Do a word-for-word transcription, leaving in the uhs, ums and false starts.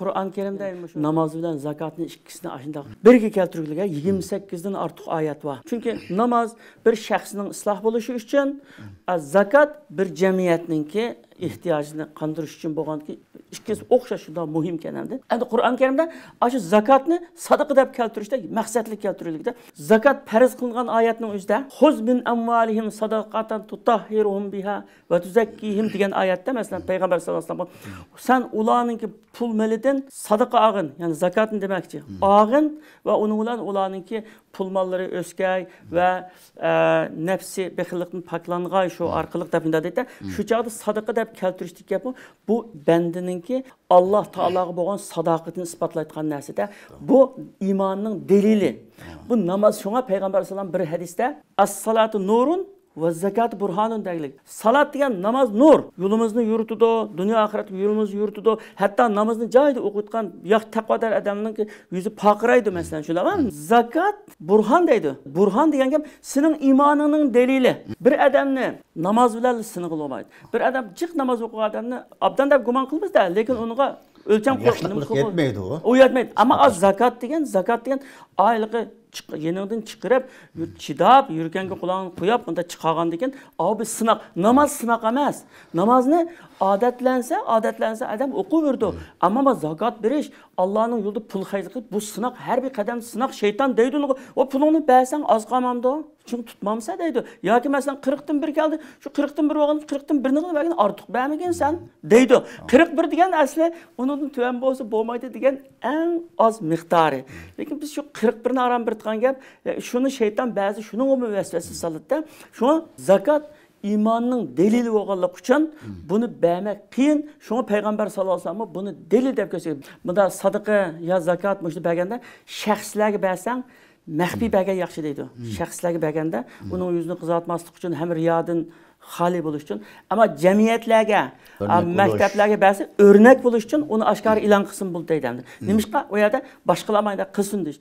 قۇرئان كەرىمدە مۇشۇ ناماز بىلەن زاكاتنى ئىككىسىنى ئاشۇنداق بىرگە كەلتۈرگىلىگە يىگىرمە سەككىزدىن ئارتۇق ئايەت بار. چۈنكى ناماز بىر شەخسنىڭ ئىسلاھ بولۇشى ئۈچۈن، ئە، زاكات بىر جەمئىيەتنىڭكى ئېھتىياجىنى قاندۇرۇش ئۈچۈن بولغاندىكىن، ئىككىسى ئوخشاش شۇنداق مۇھىم ئىكەن ئەمدى. ئەمدى قۇرئان كەرىمدە ئاشۇ زاكاتنى سادىقە دەپ كەلتۈرۈشتە مەقسەتلىك كەلتۈرۈلگىدە، زاكات پەرز قىلىنغان ئايەتنىڭ ئۆزىدە، خۇز مىن ئەمۋالىھىم ساداقاتەن تۇتەھھىرۇھۇم بىھا ۋە تۇزەككىھىم دېگەن ئايەتتە، مەسىلەن، پەيغەمبەر ساللاللاھۇ ئەلەيھى ۋەسەللەم، سەن ئۇلارنىڭكى پۇل مېلىدىن سادىقە ئالغىن، يەنى زاكاتنى دېمەكچى. ئالغىن ۋە ئۇنىڭ بىلەن ئۇلارنىڭكى پۇل ماللىرى ئۆسكەي ۋە، ئە، نەپسى بېخىللىقتىن پاكلانغاي شۇ ئارقىلىق دەپ مۇنداق دەيدۇ. شۇ چاغدا سادىقە دەپ كەلتۈرۈشتىكى گەپمۇ بۇ بەندىنىڭكى ئاللاھ تائالاغا بولغان ساداقىتىنى ئىسپاتلايدىغان نەرسىدە، بۇ ئىماننىڭ دېلىلى. بۇ ناماز، شۇڭا پەيغەمبەر ئەلەيھىسسالام بىر ھەدىستە، ئەسسالاتۇ نۇرۇن ۋە زاكاتۇ بۇرھانۇن دەگلىك. سالات دېگەن ناماز نۇر. يولىمىزنى يورۇتىدۇ، دۇنيا ئاخىرەتتىكى يولىمىزنى يورۇتىدۇ. ھەتتا نامازنى جايىدا ئوقۇيدىغان ياخشى تەقۋادار ئادەمنىڭ يۈزى پارقىرايدۇ، مەسىلەن، شۇنداقمۇ؟ زاكات، بۇرھان دەيدۇ. بۇرھان دېگەن گەپ سېنىڭ ئىمانىڭنىڭ دېلىلى. بىر ئادەمنى ناماز بىلەن سىنىغىلى بولمايدۇ. بىر ئادەم جىق ناماز ئوقۇغان ئادەمنى ئابدان دەپ گۇمان قىلىمىز-دە، لېكىن ئۇنىڭغا ئۆلچەم قويۇپ، نېمە قىلىپ بولمايدۇ. ئۇ يەتمەيدۇ. ئەمما زاكات دېگەن، زاكات دېگەن ئايلىقى چىق-، يېنىڭدىن چىقىرىپ، يۈر-، چىداپ، يۈرىكەڭگە قۇلاقنى قويۇپ، بۇنداق چىقارغاندىن كېيىن، ئاۋۇ بىر سىناق. ناماز سىناق ئەمەس. نامازنى ئادەتلەنسە، ئادەتلەنسە ئادەم ئوقۇۋېرىدۇ. ئەمما مانا زاكات بېرىش، ئاللانىڭ يولىدا پۇل خەجلىك قىلىش، بۇ سىناق، ھەر بىر قەدەم سىناق، شەيتان دەيدۇ ئۇنىڭغا، ۋە پۇلۇڭنى بەرسەڭ ئاز قالمامدۇ؟ چىڭ تۇتمامسەن دەيدۇ. ياكى مەسىلەن، قىرىقتىن بىر كەلدى، شۇ قىرىقتىن بىر بولغان، قىرىقتىن بىرنى بەرگىن، ئارتۇق بەرمىگىنسەن دەيدۇ. قىرىق بىر دېگەن ئەسلى ئۇنىڭدىن تۆۋەن بولسا بولمايدۇ دېگەن ئەڭ ئاز مىقدارى. لېكىن بىز شۇ قىرىق بىرنى ئاران بېرىدىغان گەپ، شۇنى شەيتان بەزى شۇنىڭغىمۇ ۋەسۋەسە سالىدۇ-دە. شۇڭا زاكات ئىماننىڭ دېلىلى بولغانلىقى ئۈچۈن بۇنى بەرمەك قىيىن. شۇڭا پەيغەمبەر ساللاللاھۇ ئەلەيھى ۋەسەللەم بۇنى دېلىل دەپ كۆرسەتكەن. بۇنداق سادىقە يا زاكات مۇشۇنى بەرگەندە شەخسلەرگە بەرسەڭ، مەخپىي بەرگەن ياخشى دەيدۇ. شەخسلەرگە بەرگەندە ئۇنىڭ يۈزىنى قىزارتماسلىق ئۈچۈن ھەم رىيادىن خالىي بولۇش ئۈچۈن. ئەمما جەمئىيەتلەرگە، مەكتەپلەرگە بەرسە ئۆرنەك بولۇش ئۈچۈن ئۇنى ئاشكارا ئېلان قىلسىمۇ بولىدۇ دەيدۇ ئەمدى. نېمىشقا؟ ئۇ يەردە باشقىلار مانداق قىلسۇن دېيىش.